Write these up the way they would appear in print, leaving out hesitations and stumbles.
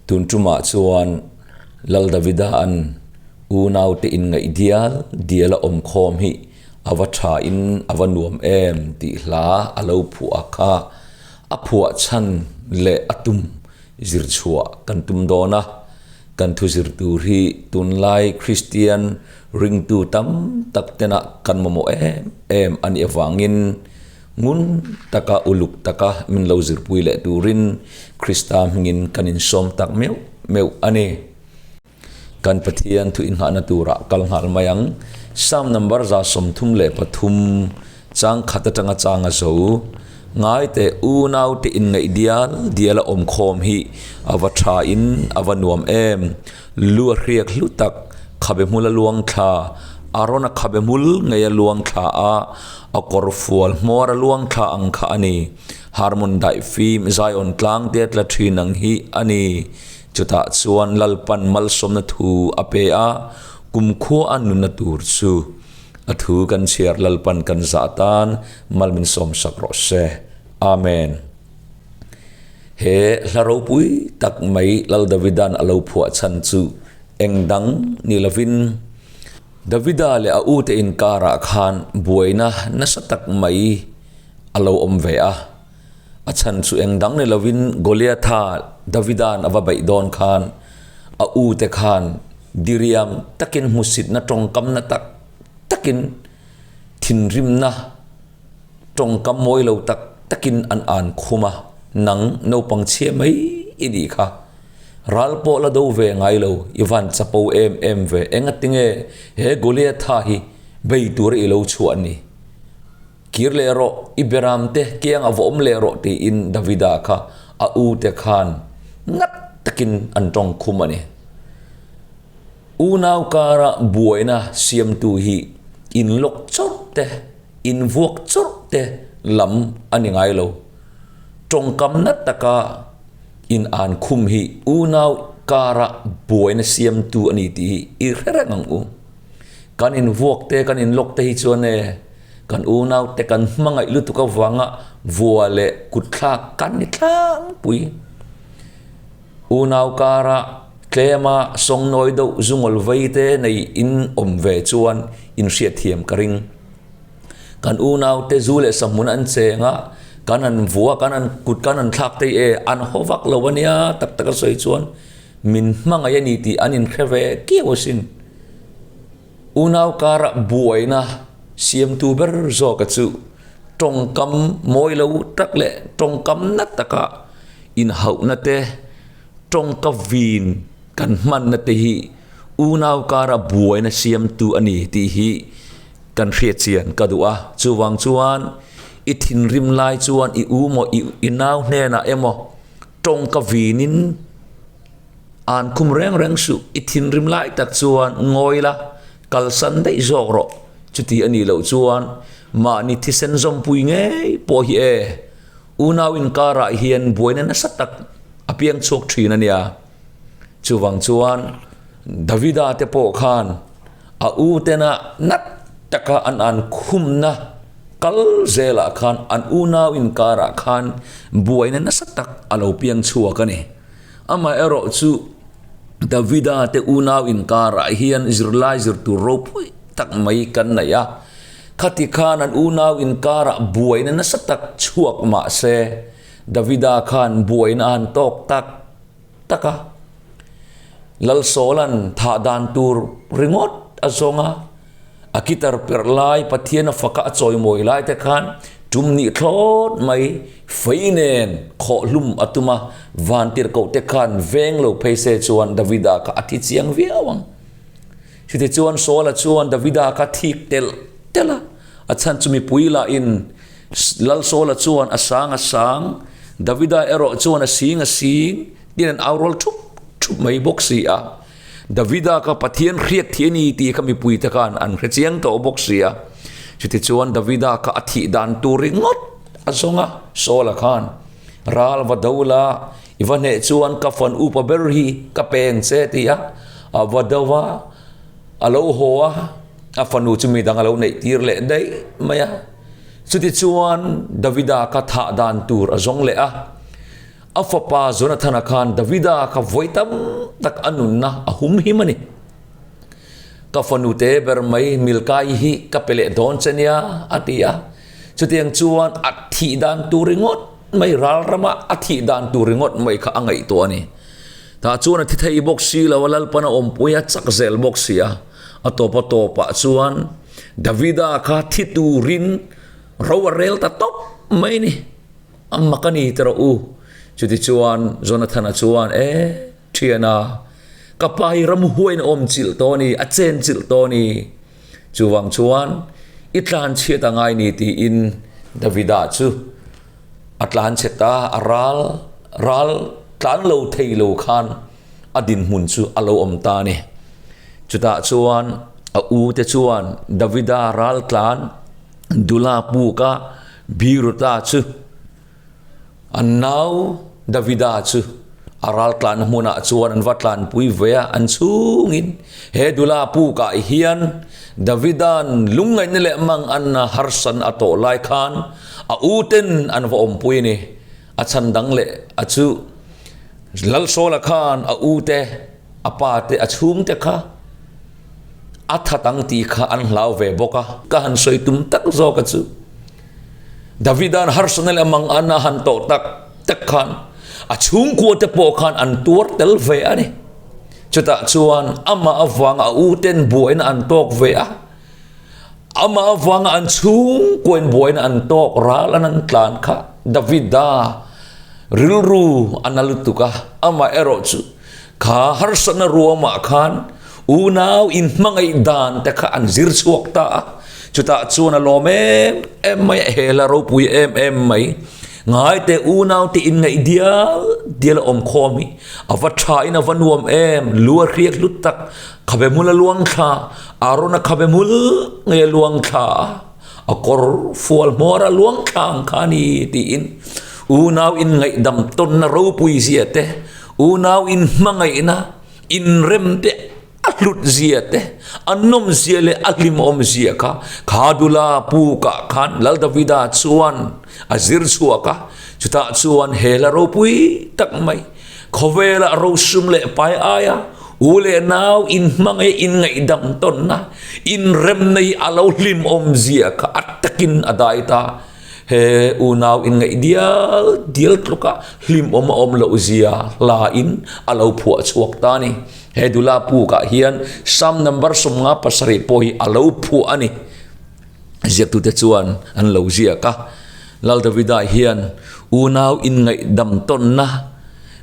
Tun tumah chuan Lal Davida an unaute inngaih dial dial a awm khawm hi a va tha in a va nuam em tih hla a lo phuah kha a phuah chhan leh a tum zir chhuah kan tum dawn a. Kan thu zir tur hi tunlai Kristian ringtu tam tak tena kan mamawh em em a nih avangin ngun taka uluk taka min lo zirpui leh turin Krista hmingin kan insawm tak meuh meuh a ni. Kan Pathian thu inghahna turah kal nghal mai ang. Psalm number 133 chang khat atanga chang a zo. Ngaite unaute inngaih dial dial a awm khawm hi a va tha in a va nuam em. Lu a hriak hlu tak khabe hmul a luang thla, Arona khabe hmul ngei a luang thla a, a kawr fual hmawr a luang thla ang kha a ni. Harmon daihfim Zion tlang te a tla thin ang hi a ni. Chutah chuan Lalpan malsawmna thu a pe a, kumkhua a nunna tur chu a thu kan chhiar Lalpan kan zah tan mal min sawmsak rawh se. Amen. He hla ropui tak mai Lal Davidan a lo phuah chhan chu eng dang ni lovin Davida leh a ute inkarah khan buaina nasa tak mai a lo awm ve a. A chhan chu eng dang ni lovin Goliatha Davida'n a va beih dawn khan a ute khan diriam takin hmusitna tawngkamna tak takin thinrimna tawngkam mawi lo tak takin an an khum a, nang naupang chhia mai i nih kha. Ral pawh la do ve ngai lo, i van chapo em em ve, engatinge he Goliatha hi bei tura i lo chhuah ni? Kir leh rawh, i beramte kiang a va awm leh rawh tiin Davida kha a ute khan ngat takin an tawng khum a ni. Unau kara buaina siamtu hi inlawk chawrh te, invuak chawrh te lam a ni ngai lo. Tawngkam nat taka in an khum hi unau kara buaina siamtu a ni tih hi i hre reng ang u. Kan invuak te, kan inlawk te hi chuan e, Kan unaute kan hmangaih lutuk avanga vua leh kutthlak kan ni tlangpui. Unau kara tlema sawngnawi deuh zungawl vei te nei in awm ve chuan inhriatthiam ka ring. Kan unaute zu leh sahmun an cheng a, kan han vua, kan han kut kan han thlak thei e, an haw vak lo a nia tak taka sawi chuan min hmangaih a ni tih an inhre ve kiau asin. Unau karah buaina siamtu ber zawka chu tawngkam mawi lo tak leh tawngkam na taka inhauhna te, tawngka vin kan hmanna te hi unau karah buaina siamtu a ni tih hi kan hriat chian ka duh a. Chuvang chuan i thinrim lai chuan i u maw i nau hnenah emaw tawngka vinin, An khum reng reng suh, i thinrim lai tak chuan ngawi la, kalsan daih zawk rawh. Chuti a nih loh chuan mahni thisen zawmpui ngei pawh hi e, unau inkarah hian buaina nasa tak a piang chhuak thin a nia. Chuvang chuan Davida te pawh khan a u tena nat taka an an khumna kal zelah khan an unau inkarah khan buaina nasa tak a lo piang chhuak a ni. Amaherawh chu Davida te unau inkarah hian zirlai zir tur ropui tak mai kan nei a. Khati khan an unau inkarah buaina nasa tak chhuak mah se, Davida khan buaina a han tawk tak tak a. Lalsawla'n thah dan tur ringawt a zawng a. A guitar perh lai Pathian a faka a chawimawi lai te khan tum nih thlawt mai fei nen khawh hlum a tum a, vantirhkoh te khan veng lo phei se chuan Davida kha a thi chiang viau ang. Chutichuan Saula chuan Davida kha thik telh telh a, a chhan chu mipui lahin Lal Saula chuan a sang a sang, Davida erawh chuan a sing a sing tiin an au rawl thup thup mai bawk si a. Davida kha Pathian hriat thih a ni tih kha mipuite khan an hre chiang tawh bawk si a. Chutichuan Davida kha a thih dan tur ringawt a zawng a, Saula khan, Ral va do la, i va hneh chuan ka fan upa ber hi ka peng che ti a, a va do a, a lo haw a, a fanu chu midang a lo neih tir leh daih mai a. Chutichuan Davida kha thah dan tur a zawng leh a. A fapa Jonathana khan Davida kha vawi tam tak a nunna a humhim a ni. Ka fanu te ber mai Milkai hi ka pe leh dawn che nia, a ti a. Chutiang chuan a thih dan tur ringawt mai, ral rama a thih dan tur ringawt mai kha a ngaihtuah a ni. Tah chuan a thi thei bawk si lo a, Lalpan a awmpui a chak zel bawk si a. A tawp a tawpah chuan Davida kha thi turin ro a rel ta tawp mai a ni. A mak a ni ti rawh u. Chutichuan Jonathana chuan, E, thiana, ka pa hi ramhuaiin a awm chilh tawh a ni, a chen chilh tawh a ni. Chuvang chuan i tlan chhiat a ngai ni tiin Davida chu a tlan chhe ta, a ral ral tlan lo thei lo khan a dinhmun chu a lo awm ta a ni. Chutah chuan a u te chuan Davida ral tlan Dula puka Biruta chu An nau Davida chu a raltlanna hmunah chuan an va tlanpui ve a, an chhungin he dula pukah hian Davida'n lungngaihna leh manganna harsan a tawh lai khan a uten an va awmpui a ni. A chhan dang leh a chu Lalsawla khan a ute, a pate, a chhungte kha a that ang tih kha an hlau ve bawk a, ka han sawi tum tak zawk a chu. Davida'n harsatna leh mangan a han tawh tak tak khan a chhungkua te pawh khan an tuar tel ve a ni. Chutah chuan amah avanga a uten buaina an tawk ve a, amah avanga an chhungkuain buaina an tawk ral an an tlan kha Davida rilru a na lutuk a, amah erawh chu kha harsatna ruamah khan Unau inhmangaih dan te kha an zir chhuak ta a, chutah chuan a lawm em em mai a, he hla ropui em em mai. Ngaite unau te inngaih dial dial a awm khawm hi a va tha in a va nuam em, lu a hriat hlut tak, khabe hmul a luang thla, Arona khabe hmul ngei a luang thla a, a kawr fual hmawr a luang thla ang kha a ni tiin unau inngaihdam tawnna ropui zia te, unau inhmangaihna, Inrem te a hlut zia te, a nawm zia leh a hlimawm zia kha kha dula pukah khan Lal Davida chuan a zir chhuak a, chutah chuan he hla ropui tak mai, khawvela rosum leh pai aia u leh nau inhmangaih inngaihdam tawnna, inremna hi a lo hlimawm zia kha a takin a dai ta. He unau inngaih dial dial tluka hlimawm a awm loh zia hlain a lo phuah chhuak ta a ni. He Dula pukah hian Psalm number 57 pawh hi a lo phuah a ni. Ziaktute chuan an lo ziak a, Lal Davida hian unau inngaih tawnna,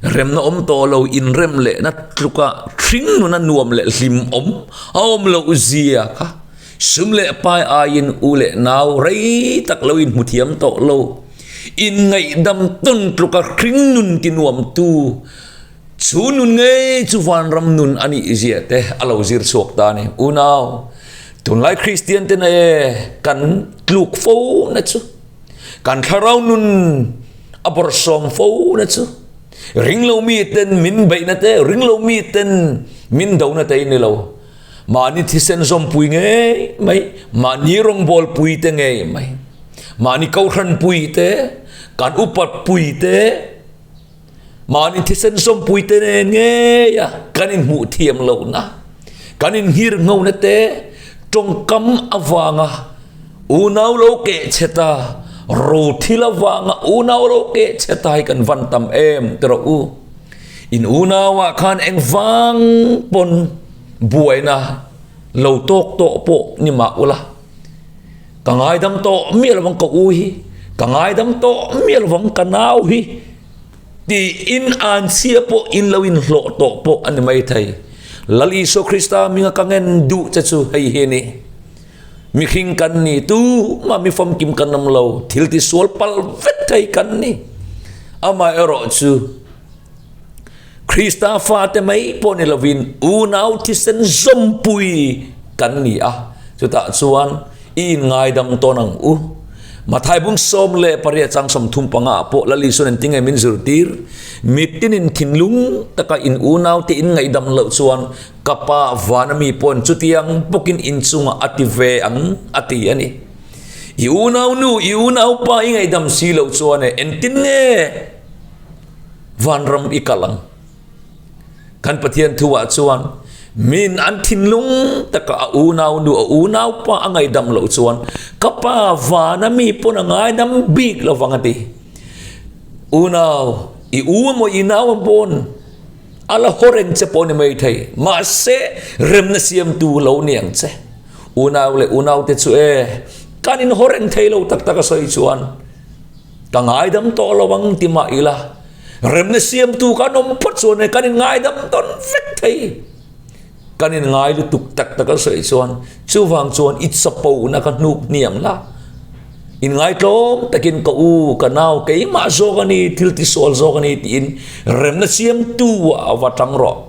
remna awm tawh lo inrem lehna tluka hring nuna nuam leh hlimawm a awm loh zia kha Sum leh pai aiin u leh nau rei tak lo inhmu thiam tawh lo. Inngaihdam tawn tluka hring nun ti nuamtu chu nun ngei chu vanram nun a nih zia te a lo zir chhuak ta a ni. Unau, tunlai Kristian te nei kan tluk fo na chu, kan thlarau nun a bawrhsawm fo na chu, ringlo miten min beihna te, ringlo miten min dona te i ni lo. Mahni thisen zawmpui ngei mai, mahni rawngbawlpui te ngei mai, mahni kohhranpui te, kan upatpui te, mahni thisen zawmpui te nen ngeia kan inhmuh thiam lohna, kan inhir nghona te, tawngkam avanga unau lo keh che ta, ro thil avanga unau lo keh che ta hi kan van tam em ti rawh u. In unauah khan engvang pawn buaina lo tawk tawh pawh ni mah ula, ka ngaidam tawh miah lovang ka u hi, ka ngaidam tawh miah lovang ka nau hi tiin anchhia pawh in lo inhlawh tawh pawh a ni maithei. Lal Isua Krista hminga ka ngen duh che chu hei hi a ni. Mihring kan ni, tumah mi famkim kan awm lo, thil tisual palh vek thei kan ni. Amaherawh chu Krista fate mai pawh ni lovin unau thisen zawmpui kan ni a, chutah chuan i inngaidam tawn ang u. Mathai bung 18 chang 35 ah pawh Lal Isuan engtin nge min zirtir? Mitinin thinlung taka in unaute inngaihdam loh chuan Ka pa vana mi pawn chutiang bawkin inchungah a ti ve ang a ti a ni. I unau nu, i unau pa i ngaihdam si loh chuan e, engtin nge? Vanram i kal ang. Kan Pathian thu ah chuan min an thinlung taka a unau nu a unau pa a ngaidam loh chuan ka pa vana mi pawn a ngaidam bik lo vang a ti. Unau i u emaw i nau emaw pawn a la haw reng che pawh ni mai thei mahse remna siamtu lo ni ang che. Unau leh unau te chu e kan inhaw reng thei lo tak tak a sawi chuan Ka ngaidam tawh lo ang ti mah ila, remna siamtu kan awm phawt chuan e kan inngaidam tawn vek thei. Kan inngai lutuk tak tak a sawi chuan chuvang chuan i chapona ka hnuk hniam la. Inngaitlawm takin ka u, ka nau, keimah zawk a ni, thil tisual zawk a ni tiin remna siamtu ah va tang rawh.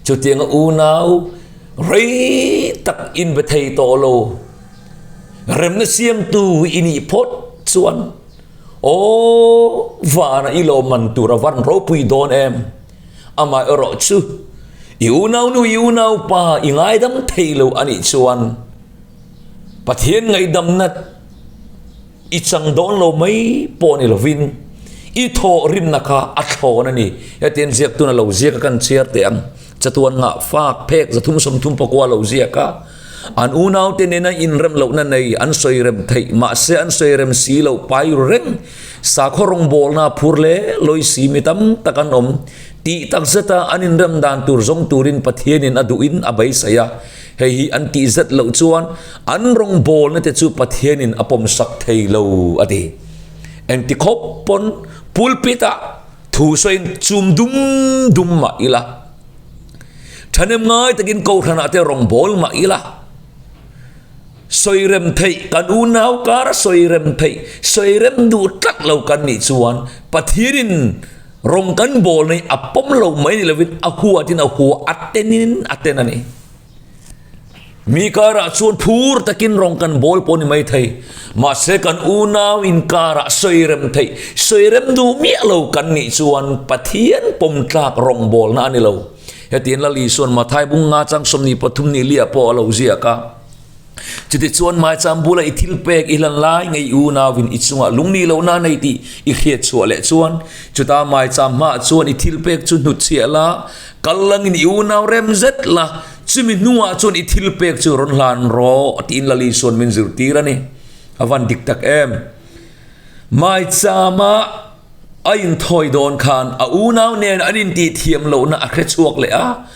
Chutianga unau rei tak inbe thei tawh lo. Remna siamtu i nih phawt chuan aw vana i lo man tur a van ropui dawn em? Amah erawh chu i unaunu i unaupa i ngaidam thei lo a nih chuan Pathian ngaihdamna i chang dawn lo mai pawh ni lovin i thawh rimna kha a thlawn a ni. Hetiang ziaktun a lo ziak a kan chhiar teh ang. Chatuan ngah fak phek 334 lo ziak a. An unaute nena inrem lohna nei an sawi rem theih, mahse an sawi rem si loh pai ru reng. Sakhaw rawngbawlna phur leh lawi si mi tam tak an awm. Tih tak zeta an inrem dan tur zawng turin Pathianin a duhin a beisei a. Hei hi an tih zet loh chuan an rawngbawlna te chu Pathianin a pawmsak thei lo, a ti. Engti khawp pawn pulpit-ah thu sawiin chum dum dum mah ila. Thahnem ngai takin Kohhranah te rawngbâwl mah ila, sawi rem theih kan unau kara sawi rem theih, sawi rem duh tlat lo kan nih chuan Pathianin rawng kan bâwl nei a pawm lo mai ni lovin a huatin a hua, a tenin a ten a ni. Mi karah chuan phur takin rawng kan bawl pawh ni mai thei. Mahse kan unau inkarah sawi rem theih, sawi rem duh miah lo kan nih chuan Pathian pawm tlak rawngbawlna a ni lo. Hetiang Lal Isuan Mathai bung nga chang 23 ni liah pawh a lo ziak a. Chutichuan maicham bula i thil pek i hlan lai ngei unauin i chungah lungni lohna a nei tih i hriat chhuah leh chuan chuta maicham hmaah chuan i thil pek chu hnutchhiah la, kal langin i unau rem zet la, Chumi hnuah chuan i thil pek chu rawn hlan rawh tiin Lali sawn min zirtir a ni. A van dik tak em. Maichama a inthawi dawn khan a unau nen an intih thiam lohna a hre chhuak leh a.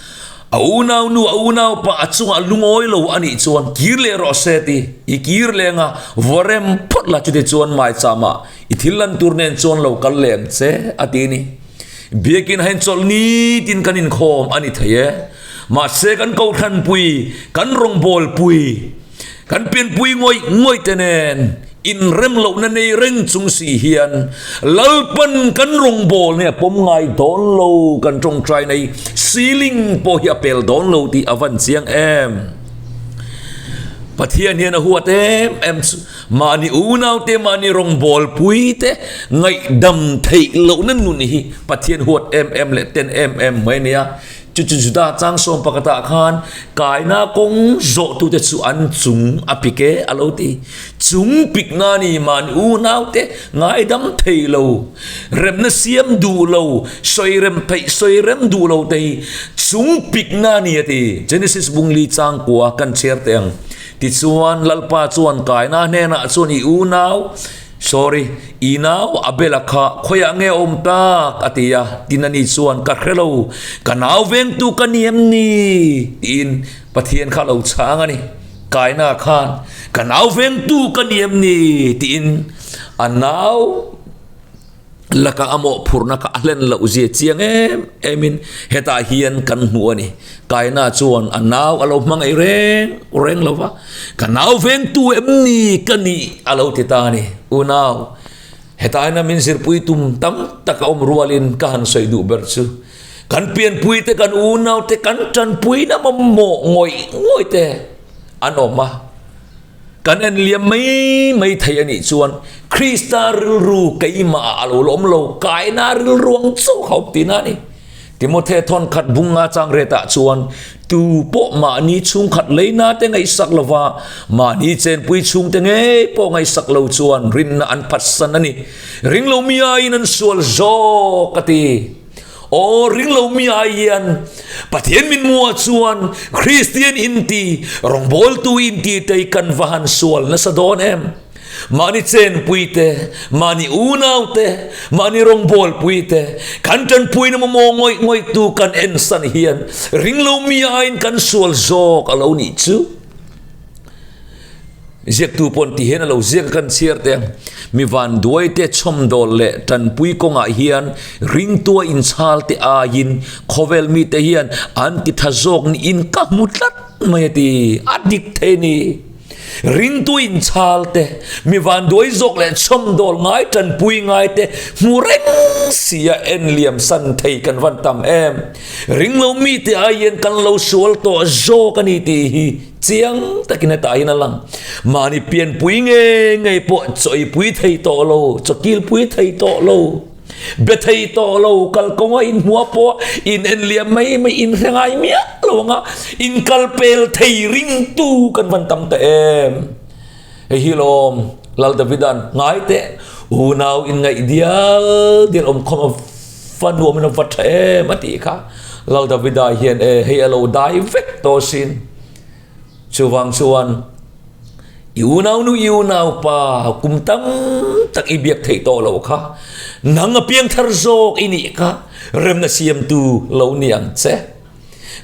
A unau nu a unau pa a chungah lungawi lo a nih chuan kir leh rawh se ti i kir leng a, vaw rem phawt la chuti chuan maichama i thil lan tur nen chuan lo kal leh ang che a ti a ni. Biakin hain chawlh nitin kan inkhawm a ni thei e. Mahse kan kohhranpui, kan rawngbawlpui, kan pianpui ngawih ngawih te nen inrem lohna nei reng chung si hian Lalpan kan rawngbawlna hi a pawm ngai dawn lo, kan tawngtai nei ceiling pawh hi a pel dawn lo tih a van chiang em. Pathian hian a huat em em chu mahni unaute, mahni rawngbawlpui te ngaihdam theih lohna nun hi Pathian huat em em leh ten em em mai a nia. Chu chu Juda changsawm pakhatah khan kaina kawng zawhtute chu an chung a pik e a lo ti. Chung pikna ni mahni unaute ngaidam thei lo, remna siam duh lo, sawi rem theih sawi rem duh lo te hi chung pikna ni a ti. Genesis bungli changkua kan chhiar teh ang. Tichuan Lalpa chuan kaina hnenah chuan i unau, Sorry, i nau Abel-a kha khawiah nge a awm tak? a ti a, tin ani chuan ka hre lo, ka nau vengtu ka ni em ni? tiin Pathian kha a lo chhang a ni. Kaina khan ka nau vengtu ka ni em ni? tiin a nau laka a mawhphurhna kha a hlen loh zia chiang em emin hetah hian kan hmu a ni. Kaina chuan a nau a lo hmangaih reng reng lo va, Ka nau vengtu em ni ka nih a lo ti ta a ni. Unau, hetah hian min zirpui tum tam tak a awm rualin ka han sawi duh ber chu kan pianpui te, kan unau te, kan tanpuina mamawh ngawih ngawih te an awm a. Kan en liam mai mai thei a nih chuan Krista rilru keimah ah a lo la awm lo, kaina rilru ang chauh kha awm tihna a ni. Timothe thawn khat bung nga chang retah chuan, Tu pawh mahni chhungkhat leina te ngaihsak lova, mahni chenpui chhungte ngei pawh ngaihsak lo chuan rinna an phatsan a ni. Ring lo mi aiin an sual zawk a ti. Aw, ring lo mi ai hian Pathian min hmuhah chuan Kristian inti, rawngbawltu inti te hi kan va han sual nasa dawn em? Mahni chenpui te, mahni unau te, mahni rawngbawlpui te, kan tanpuina mamawh ngawih ngawihtu kan ensan hian ringlo mi aiin kan sual zawk a lo nih chu. Ziaktu pawn ti hian a lo ziak a kan chhiar teh ang. Mi vanduai te chhawmdawl leh tanpui kawngah hian ringtua inchhal te aiin khawvel mite hian an titha zawk niin ka hmu tlat mai a ti. A dik thei a ni. Ringtu inchhal te, mi vanduai zawk leh chhawmdawl ngai tanpui ngai te hmu reng si a en liam san thei kan van tam em. Ringlo mite aiin kan lo sual tawh zawk a ni tih hi chiang takin hetah hian a lang. Mahni pianpui ngei ngei pawh chawipui thei tawh lo, chawkilpui thei tawh lo. Be thei tawh lo, kalkawnga inhmuah pawh in en liam mai mai in hre ngai miah lo ang a, in kal pel thei ringtu kan van tam ta em. Hei hi lawm Lal Davida'n ngai teh unau in ngaih dial dial awm khawm a va nuam in a va tha em a tih kha. Lal Davida hian e hei a lo dai vek tawh asin. Chuvang chuan i unaunu i unaupa kum tam tak i biak theih tawh loh kha nang a piangthar zawk i nih kha remna siamtu lo ni ang che.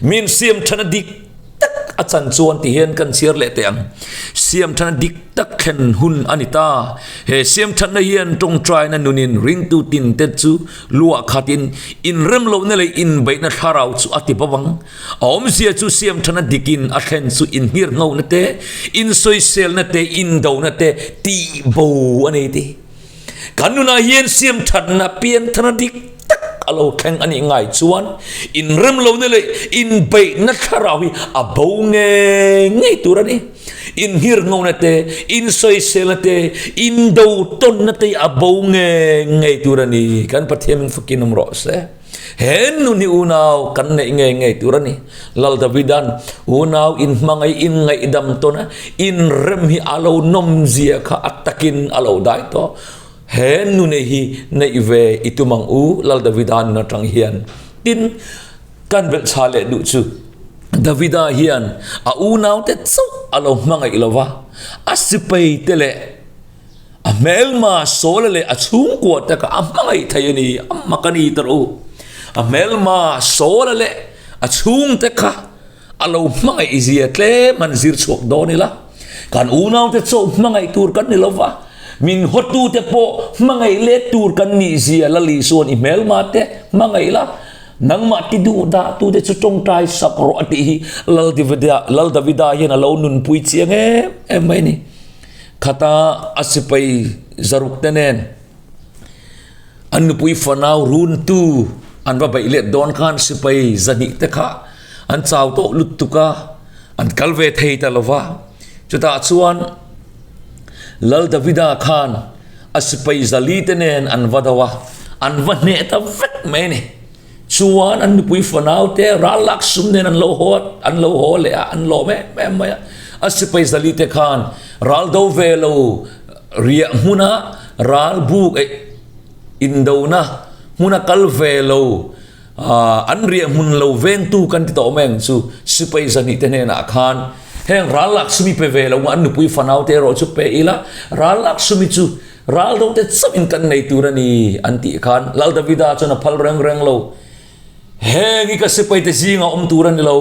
Min siam thana dik tak a chan chuan ti hian kan chhiar leh teh ang. Siam thana dik tak thlen hun a ni ta. He siam thatna hian tawngtaina nunin ringtu tinte chu luah khatin inrem lohna leh inbeihna thlarau chu a ti bawk ang. A awmzia chu siamthana dikin a thlen chu inhngirhngohna te, insawiselna te, indona te tih bo a nei ti. Kan nunah hian siamthatna pianthana dik tak a lo thleng a nih ngai chuan inremlohna leh inbeihna thlarau hi a bo ngei ngei tur a ni. Inhngirhngohna te, insawiselna te, indo tawnna te hi a bo ngei ngei tur a ni. Kan Pathian min fakin awm rawh se. He nun hi unau kan neih ngei ngei tur a ni. Lal Davida'n unau inhmangaih inngaihdam tawn a, inrem hi a lo nawmzia kha a takin a lo dai tawh. He nune hi neih ve i tum ang u, Lal Davida nun atang hian. Tin, kan belhchhah leh duh chu Davida hian a unaute chauh a lo hmangaih lo va, a sipaite leh A hmelma Saula leh a chhungkua te kha a hmangaih thei a ni, a mak a ni ta rawh u. A hmelma Saula leh a chhungte kha a lo hmangaih zia tlem an zir chhuak dawn ila. Kan unaute chauh hmangaih tur kan ni lo va, min hawtute pawh hmangaih let tur kan nih zia Lali chuan i hmelma te hmangaih la, nangmah ti duh dah tute chu tawngtai sak rawh a tih hi Lal Davida hian a lo nunpui chiang em em mai a ni. Khata a sipai zaruk te nen an nupui fanau runtu an va beih let dawn khan sipai zahnih te kha an chau tawh lutuk a, an kal ve thei ta lo va. Chutah chuan Lal Davida khan a sipai zali te nen an va do a, an va hneh ta vek mai a ni. Chuan an nupui fanau te ral lak sum nen an lo haw an lo haw leh a, an lawm em em mai a. A sipai zali te khan ral do ve lo riah hmuna ral buk eh indona hmuna kal ve lo an riah hmun lo vengtu kan ti tawh mai ang chu sipai zahnih te hnenah khan heng ral lak sum i pe ve lo an nupui fanau te erawh chu pe ila ral lak sum i chu Ral do te chauh in kan nei tur a ni an tih khan Lal Davida chuan a phal reng reng lo. Heng hi ka sipai te zinga awm tur a ni lo.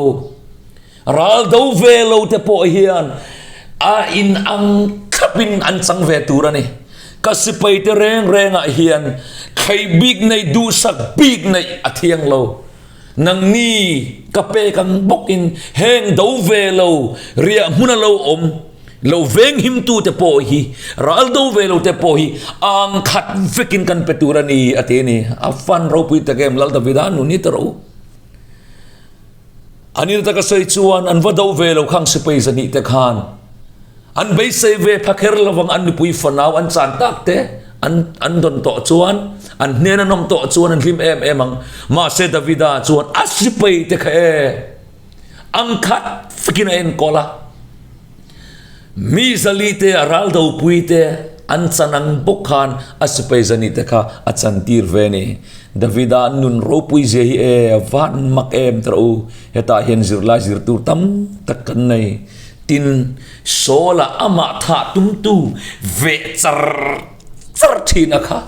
Ral do ve lo te pawh hian a in ang thlap in an chang ve tur a ni. Ka sipai te reng reng ah hian thlei bik neih duhsak bik neih a thiang lo. Nangni ka pek ang bawk in heng do ve lo riah hmun a lo awm lo veng him tu te pawh hi ral do ve lo te pawh hi ang khat vek in kan pe tur a ni a ti a ni. A fan ropui tak em Lal Davida nun hi ta rawh u. An in taka sawi chuan an va do ve lo khang sipai zahnih te khan an beisei ve pha kher lovang an nupui fanau an chan tak te an an dawn tawh chuan. An hnen an awm tawh chuan an hlim em em ang. Mahse Davida chuan a sipai te kha e ang khat vekin a enkawl a. Mi zali te a ral dopui te an chan ang bawk khan a sipai zani te kha a chan tir ve a ni. Davida nun ropui zia hi e a van mak em tawh u. Hetah hian zirlai zir tur tam tak kan nei. Tin, Saul-a amah thah tumtu veh char char thin a kha.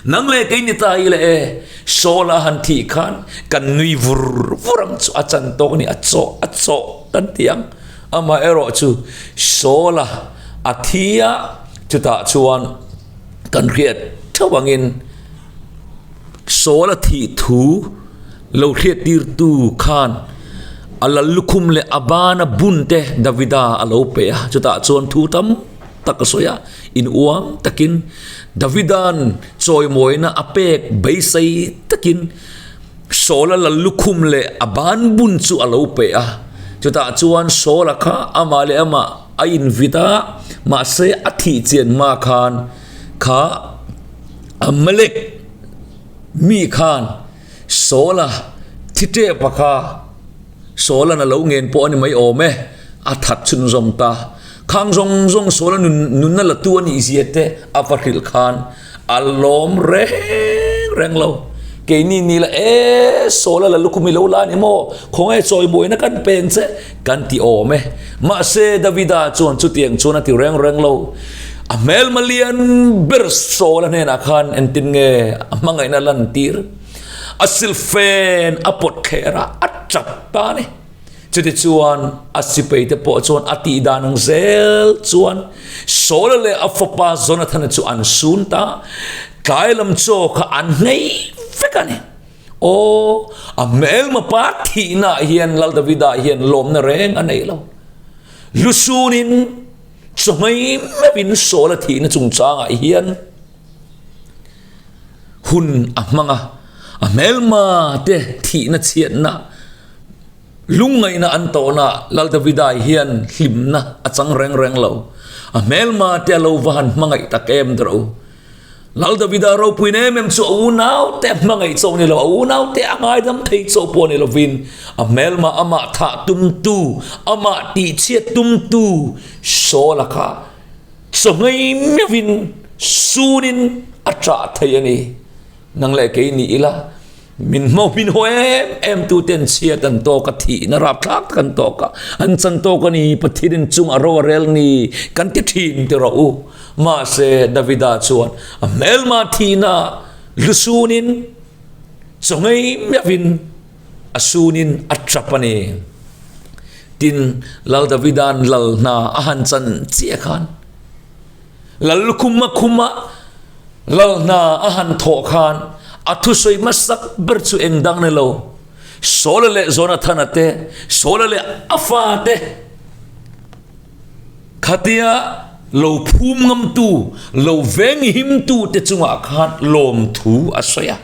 Nang leh kei ni ta i le e, Saul-a han thih khan kan nui vur vur ang chu a chan tawk a ni, a chawh a chawh kan ti ang. Amaherawhchu Saul-a a thi a, chutah chuan kan hriat theuh angin Saul-a thih thu lo hriattirtu khan a lal lukhum leh a bana bun te Davida a lo pe a, chutah chuan thu tam tak a sawi a, in uang takin Davida'n chawimawina a pek beisei takin Saul-a lal lukhum leh a ban bun chu a lo pe a, chutah chuan Saul-a kha amah leh amah a invit a, mahse a thih chian hma khan kha Amalek mi khan Saul-a thi tep a kha Saul-a'n a lo ngen pawh a ni mai awm e, a that chhunzawm ta. Khang zawng zawng Saul-a nun nunna la tu a nih zia te a va hrilh khan a lawm reng reng lo. Keini ni la e, Saul-a la lukhum i lo la a ni maw? Khawnge chawimawina kan peng che kan ti awm e. Mahse Davida chuan chutiang chuan a ti reng reng lo. A hmelma lian ber Saul-a hnenah khan engtin nge a hmangaihna lantir? A silfen a pawt thler a, a tap ta a ni. Chutichuan a sipaite pawh chuan a tih dan ang zel chuan Saul-a leh a fapa Jonathana chu an sun ta, tlai lam chaw kha an hnei vek a ni. Aw, a hmelma pa thihnaah hian Lal Davida hian lawmna reng a nei lo. Lusunin Chawhmei meuhin Saul-a thihna chungchangah hian hun a hmang a, a hmelma te thihna chhiatna, lungngaihna an tawhna Lal Davida hian hlimna a chang reng reng lo. A hmelma te a lo va han hmangaih tak em rawh u. Lal Davida ropuiin em em chu a unaute hmangaih chauh ni lo, a unaute a ngaidam thei chauh pawh ni lovin a hmelma amah thah tumtu, amah tihchhiat tumtu Saul-a kha chawhmei meuhin sunin a ṭah thei a ni. Nang leh kei ni ila, min hmawh min haw em em tuten chhiat an tawk a, thihna rapthlak tak an tawk a, an chan tawk a ni, Pathianin chung a ro a rel ni kan ti thin ti rawh u. Mahse, Davida chuan a hmelma thihna lusunin chawngei meuhin a sunin a tap a ni. Tin, Lal Davida'n lal hna a han chan chiah khan, Lal lukhuma khuma lal hna a han thawh khan a thusawi hmasak ber chu eng dang ni lo, Saula leh Jonathana te, Saula leh a fate, Khatia lo phum ngamtu, lo venghimtu te chungah khan lawmthu a sawi a.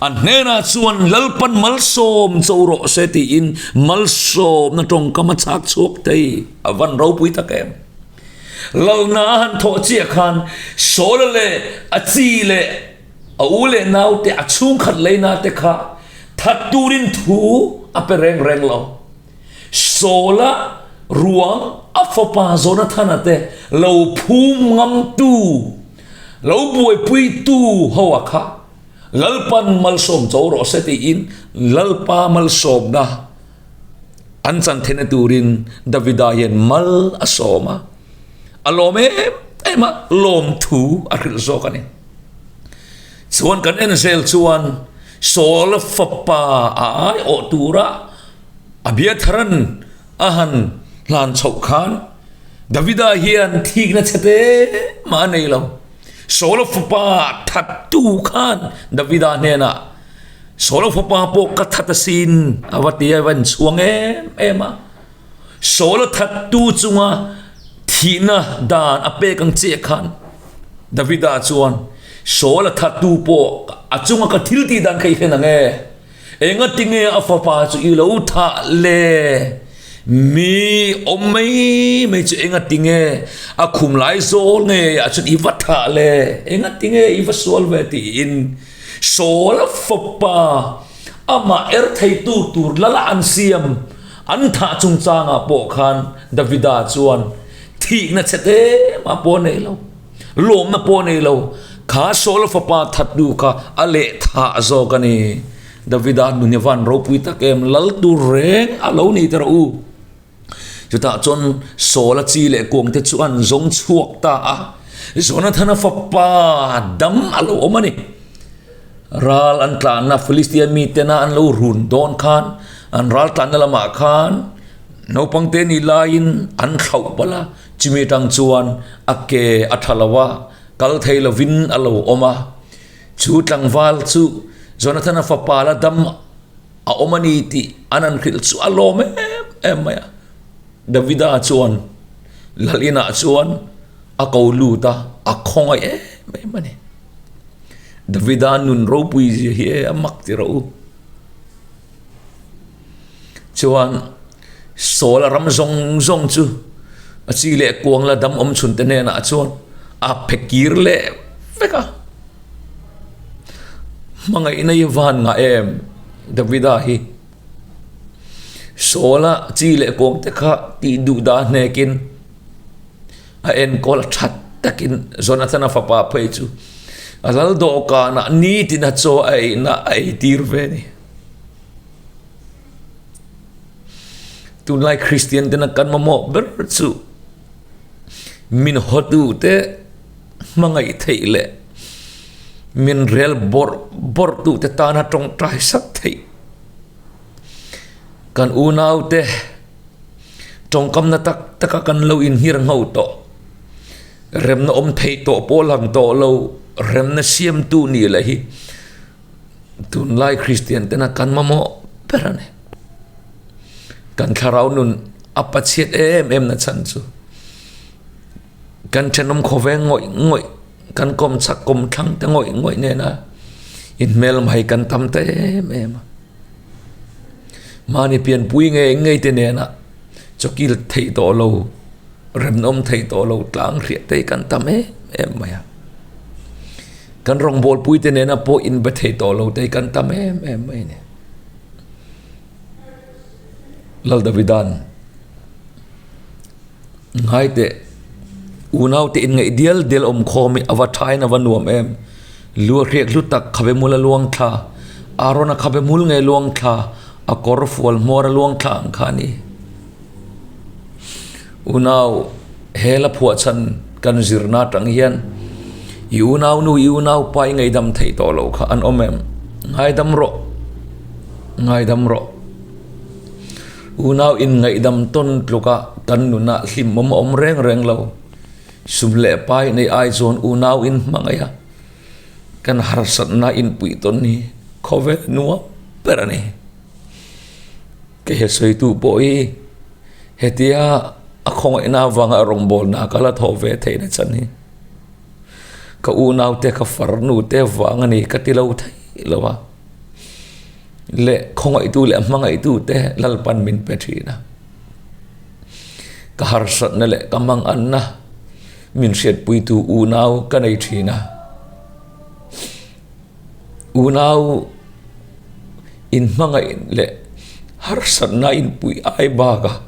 A hnenah chuan Lalpan malsawm cho rawh se tiin malsawmna tawngkam a chhak chhuak thei. A van ropui tak em! Lalna a han thawh chiah khan Saula leh a chi leh a u leh naute, a chhungkhat leina te kha that turin thu a pe reng reng lo. Saula ruang a fapa Jonathana te lo phum ngamtu, lo buaipuitu ho a kha Lalpan malsawm cho rawh se tiin Lalpa malsawmna an chan theihna turin Davida hian mal a sawm a, a lawm em em a, lawmthu a hrilh zawk a ni. Chuan kan en zel chuan Saula fapa a aiawh tura Abiatharan a han hlan chhoh khan Davida hian thikna chhe te mah a nei lo. Saula fapa thattu khan Davida hnenah, Saula fapa pawh ka that asin a va ti a, a va inchhuang em em a. Saula thattu chunga thihna dan a pek ang chiah khan Davida chuan, Saula thattu pawh a chunga ka thil tih dan kha i hlen ang e. Engatinge a fapa chu i lo thah le? Mi awm mai mai chu enga tinge a khum lai zawl nge ah chuan i va thah le, enga tinge i va sual ve tiin Saul a fapa amah er theitu tur lala an siam an thah chungchangah pawh khan Davida chuan thihna chhe te mah pawh a nei lo, lawmna pawh a nei lo, kha Saul a fapa thattu kha a leh thah zawk a ni. Davida nun hi van ropui tak em, lal tur reng a lo ni ta rawh u. Chutah chuan Saula chi leh kuang te chu an zawng chhuak ta a, Jonathana fapa dam a lo awm a ni. Ral an tlanna Philistia mitena an lo run dawn khan an ral tlanna lamah khan naupang te ni laiin an thlauh palh a, chumi atang chuan a ke a tha lo a, kal thei lovin a lo awm a. Chu tlangval chu Jonathana fapa la dam a awm a ni tih an han hrilh chu a lawm em em mai a. Davida chuan lal inah chuan a ko lut a, a khawngaih em em a ni. Davida nun ropui zia hi e a mak ti rawh u. Chuan Saul a ram zawng zawng chu a chi leh kuang la dam awm chhun te hnenah chuan a phe kir leh vek a. Hmangaihna hi van ngah em Davida hi. Saul a chi leh kuang te kha tih duh dah hnekin a enkawl a that takin Jonathana fapa phei chu a lal dawhkanah nitin a chaw a eina a eitir ve a ni. Tunlai Kristian tena kan mamawh ber chu min hawtu te hmangaih theih leh min rel bawrh bawrh tu te tana tawngtai sak theih. Kan unau te tawngkamna tak taka kan lo inhir ngho tawh. Remna awm theih tawh pawh lang tawh lo remna siamtu nih leh hi Tunlai Kristian tena kan mamawh ber a ni. Kan thlarau nun a pachhiat em em na chhan chu kan thenawm khawveng ngawih ngawih, kan kawm chak kawm thlang te ngawih ngawih nena inhmel mai kan tam ta em em a. Mahni pianpui ngei ngei te nena chawkil theih tawh lo, remnawm theih tawh lo tlang hriat te hi kan tam em em mai a. Kan rawngbawlpui te nena pawh inbe thei tawh lo te hi kan tam em em mai a ni. Lal Davidan ngai teh unau te inngaih dial dial awm khawm hi a va thain a va nuam em. Lu a hriak hlu tak khabe mul a luang thla, Aaron a khabe mul nge luang thla, a kawr fual hmawr a luang thla ang kha a ni. Unau, he la phuahchhan kan zirna atang hian i unau nu, i unau pa i ngaidam theih tawh loh kha an awm em? Ngaidam rawh, ngaidam rawh. Unau in ngaihdam tawn tluka kan nunah hlimawm a awm reng reng lo. Sum leh pai nei ai chuan unau in hmangaih a, kan harsatna inpuih tawn hi khawvel nuam ber a ni. Kei sawitu pawh hi hetia a khawngaihna avanga rawngbawlna ka la thawh ve theihna chan hi ka unaute ka farnu te vang a ni ka ti lo thei lo a, leh khawngaihtu leh hmangaihtu te Lalpan min pe thin a, ka harsatna leh ka manganna min hriatpuitu unau ka nei thin a. Unau inhmangaih leh harsatna inpuih ai baka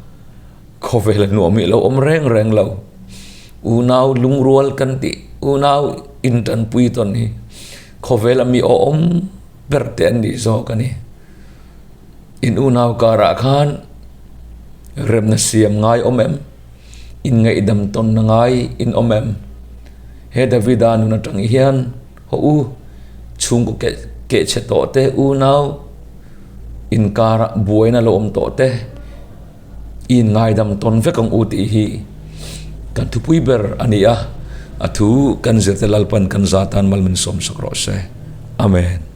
khawvel a nuam ih lo awm reng reng lo. Unau lungrual kan tih, unau intanpui tawn hi khawvel a mi awhawm ber te an nih zawk a ni. In unau karah khan remna siam ngai awm em? Inngaihdam tawnna ngai in awm em? He Davida nun atang hian Haw u, chhungkaw keh keh chhe tawh te, unau inkara buaina lo awm tawh te, i inngaidam tawn vek ang u tih hi kan thupui ber a ni a, a thu kan zirte Lalpan kan za tan mal min sawmsak rawh se. Amen.